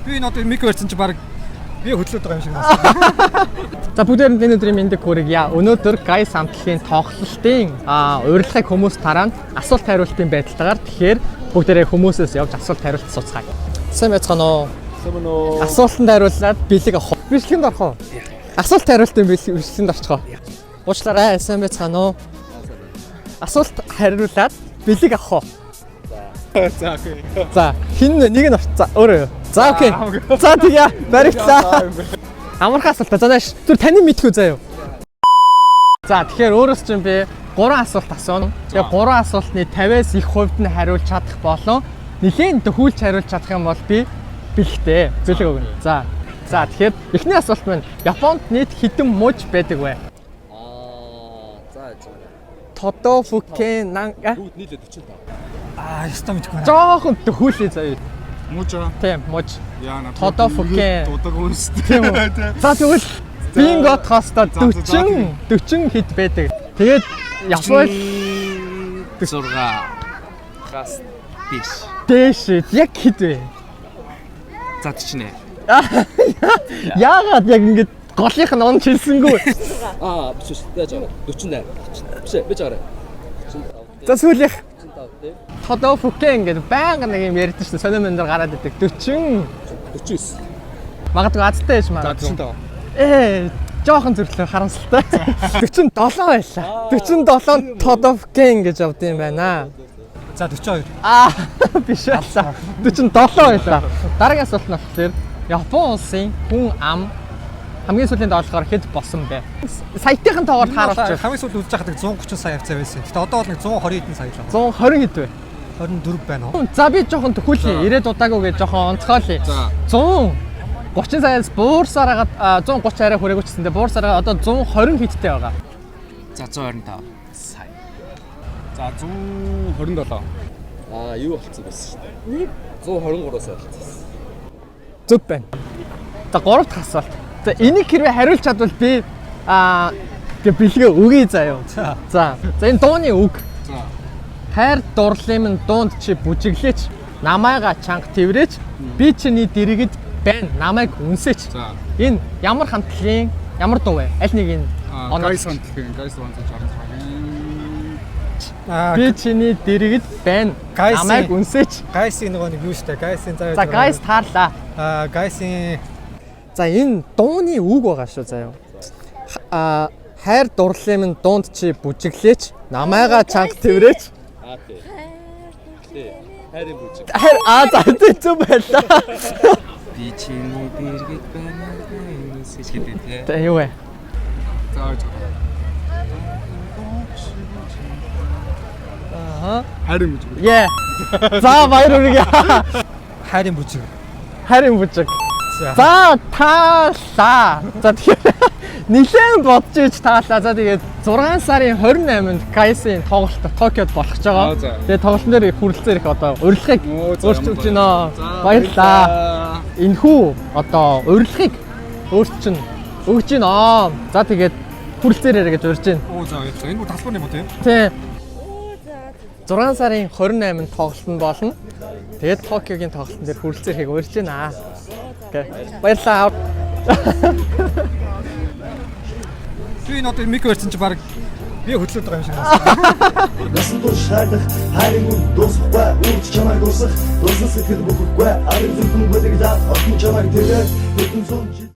Би энэ одоо микро барьсан чи баг би хөдлөөд байгаа юм шиг байна. За, бүгдээрэнд энэ өдрийн мэндийг хүргье. Өнөөдөр Гайс хамтлагийн тоглолтын урилгыг хүмүүс тараана. Асуулт хариултын байдалтайгаар, тэгэхээр бүгдээрээ хүмүүсээс явж асуулт хариулт асууцгаая. Сайн байцгаана уу? Сайн уу? Асуултанд хариулаад бэлэг авах уу? Бичлэгэнд орох уу? Асуулт хариултын бэлэг бичлэгэнд орчих уу? Уучлаарай, сайн байцгаана уу? Асуулт хариулаад бэлэг авах уу? За, okay. За, хин нэг нь орч. За, өөрөө юу? За, okay. За, тэгье. Баригдлаа. Амархан асуулт. За, нааш. Түр таны мэдхүү заяа. За, тэгэхээр өөрөөс чинь би 3 асуулт асууна. Тэгээ 3 асуултны 50-аас их хувьд нь хариулж чадах болон нэлээд төхүүлж хариулж чадах юм бол би бэлэгтэй. Бэлэг өгнө. За. За, тэгэхээр эхний асуулт маань: Японд нийт хэдэн муж байдаг вэ? За. 都道府県 нан Бүгд нийлээд 45. Аа, ёстой мэдэхгүй байна. Жоохон төхүүлээ заяа. Мужа. Тийм, муж. Яна. 都道府県. Дудаг үнстэй. Тийм үү? За, тэгвэл бинго тоостой. За, за, за, 40 40 хэд байдаг. Тэгээд Японд 6 гас дээш. Дээш яг хэд вэ? За, 48. Яагаад яг ингэж голынх нь он чилсэнгүй? Аа, биш, яаж байгаа? 48. Биш ээ, бич байгаарай. 45. За, сүүлийнх. 45 тий. 都道府県 гэдэг байнга нэг юм ярьдэн шүү дээ. Сонин мөн дээр гараад идэг. 40. 49. Магадгүй азтай байж За, магадгүй. 45. Жоохон зүрлээ, харамсалтай. 47 байлаа. 47 都道府県 гэж явд юм байна. За, 42. Аа, биш байлаа. 47 байлаа. Дараагийн асуулт нь болохоор Япон улсын хүн ам хамгийн сүүлийн тоолохоор хэд болсон бэ? Саятынхан тоогоор тааруулчих. Хамгийн сүүлд үзэж байхад 130 сая хавцаа байсан. Гэтэ одоо бол нэг 120 хэдэн сая л байна. 120 хэд вэ? 24 байна уу? За, би жоохон төхүүлье. 90-ад удаагүй гэж жоохон онцгойлъё. За. 130 саяас буурсаар хагаад 130 арай хүрээгүй ч гэсэндээ буурсаар одоо 120 хэдтэй байгаа. За, 125 сая. За, 127. Аа, юу болцсон байсан шүү дээ. 123 сая болцсон. Зөв байна. За, гурав дахь асуулт. За, энийг хэрвээ хариулж чадвал би тэгээ бэлгээ өгье заяа. За. За. За, энэ дууны үг. За. Хайр дурлалын минь дуунд чи бүжиглээч. Намайга чанга тэрвэрээч. Би чиний дэргэд байна. Намайг үнсээч. За. Энэ ямар хамтлагийн ямар дуу вэ? Аль нэг нь оноо- Гайс хамтлагийн Гайс 166-гийн Аа, Би чиний дэргэд байна. Гайсын- Намайг үнсээч. Гайсын нөгөө нэг юу штэ. Гайсын заяа. За, гайс таарлаа. Аа, Гайсын За, энэ дууны үг байгаа шүү заяа. Аа, хайр дурлалын минь дуунд чи бүжиглээч. Намайга чанга тэрвэрээч. Аа, тий. Тий. Хайрын бүжиг. Хайр, аа, за, тий, зөв байлаа. Би чиний дэргэд байна. Үнсэж гэдэг тий. За, юу вэ? За, яаж байгаа. Аа. Хайрын бүжиг. Yeah. За, баяр хүргэе. Хайрын бүжиг. Хайрын бүжиг. За. За, таалаа. За, тэгэхээр нилээн бодож иж таалаа. За, тэгээд 6 сарын 28-нд Гайсын тоглолт Токиод болох гэж байгаа. Аа, за. Тэгээд тоглолтын дээр хүрэлцэн ирэх одоо урилгыг Оо, за, өөрчилж ямар байна. За, Баярлалаа. Энэхүү одоо урилгыг өөрт чинь өгч байна. За, тэгээд хүрэлцэн ирээрэй гэж урьж байна. Оо, за, баярлалаа. Энэ бүр талбар юм уу, тийм? Тийм. 6 сарын 28-нд тоглолт нь болно. Тэгээд Токиогийн тоглолтын дээр хүрэлцэн ирэхийг урьж байна. Okay. Баярлалаа. Би энэ одоо микро барьсан чи баг би хөдлөөд байгаа юм шиг байна. Насан турш хайрлах хайрын үн дуусахгүй. Үрж чамайг дуусах дуусах сэтгэл бүхэхгүй. Арын зүрхэн бүлэглээ. Охин чамайг тэрээр хэдэн зуун жил.